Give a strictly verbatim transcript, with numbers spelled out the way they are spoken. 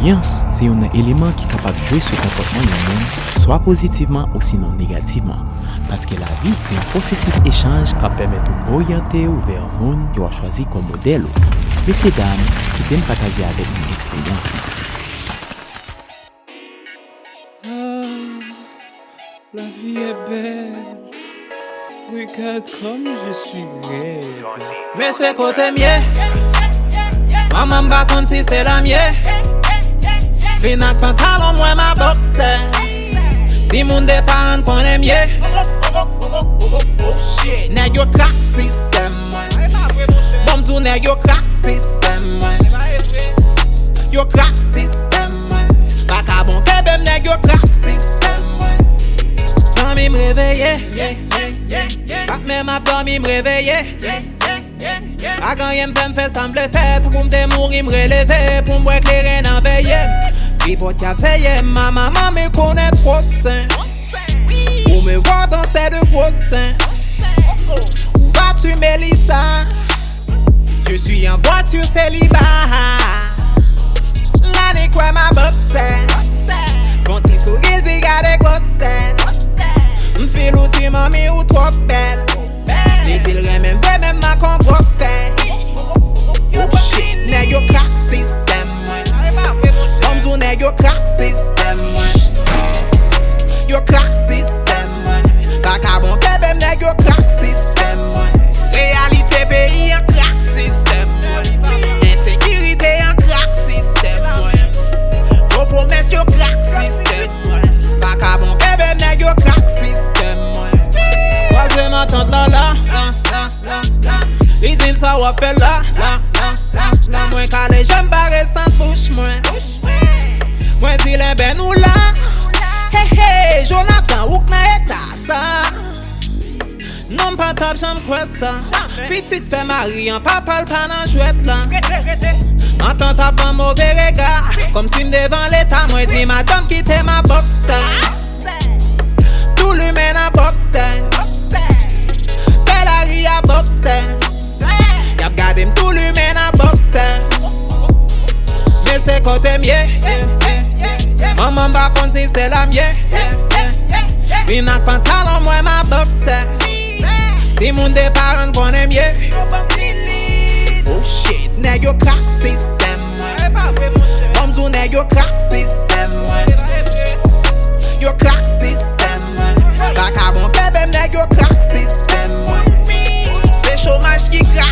Enfliyans se youn nan eleman ki kapab jwe sou konpòtman yon moun, swa pozitivman osinon negativman. Paske lavi se yon pwosesis echanj k ap pèmèt ou oryante w vè moun ke w ap chwazi kòm modèl ou. Mesye dam, kite m pataje avèk nou eksperyans mwen. La vie est belle. Regarde comme je suis raide. Men se kote m ye. Manman m pa konn si se la m ye. Vin ak pantalon mwen, m a bòksè. Timoun de paran konnen m ye. Nèg yo krak sistèm mwen. Bon, m di w nèg yo krak sistèm mwen. Yo krak sistèm mwen. Vakabon kenbe m, nèg yo krak sistèm mwen. Zanmi m reveye, ye, ye, ye, ye. Patnè m ap dòmi, m reveye, ye, ye, ye, ye. Pa gen anyen m pè, m fè sa m vle fè. Tankou m te mouri, m releve. Pou m bwè kleren nan veye. Tripòt y ap veye m, manman, manmi konnen twò sen. Ou me voir dans ces deux gros seins. Où vas-tu, Mélissa? Je suis en voiture célibat. Lani kwè m a bòksè. Fon ti souri, l di gade gwosè. M feel ou ti manmi, ou twò bèl. Li di l renmen m vre, men m ak on gwo fè. Oh shit, nèg yo krak sistèm mwen. Bon, m di w nèg yo krak sistèm mwen. Yo krak sistèm mwen. Vakabon kenbe m, nèg yo krak sistèm mwen. Reyalite peyi an krak sistèm mwen. Ensekirite an krak sistèm mwen. Fo pwomès yo krak sistèm mwen. Vakabon kenbe m, nèg yo krak sistèm mwen. Kwaze m antant la, la, la, la, la, la. Li di m sa w ap fè la, la, la, la, la. Mwen kale je m, bare san bouch mwen. Mwen di l enben nou la. Hey, hey, Jonathan, ou k nan eta sa. Non, m pa t ap janm kwè sa. Pitit sè Mari an, papa l pa nan jwèt la. Antant ap ban move rega. Kòmsi m devan leta, mwen di madanm kite m a bòksè. Tou limen nan bòksè. Fè lari a bòksè. Y ap gade m tou limen nan bòksè. Men se kote m ye. Manman m pa konn si se la m ye. Vin ak pantalon mwen, m a bòksè. Timoun de paran konnen m ye. Oh shit, nèg yo krak sistèm mwen. Bon, m di w nèg yo krak sistèm mwen. Yo krak sistèm mwen. Vakabon kenbe m, nèg yo krak sistèm mwen. Se chomaj ki krak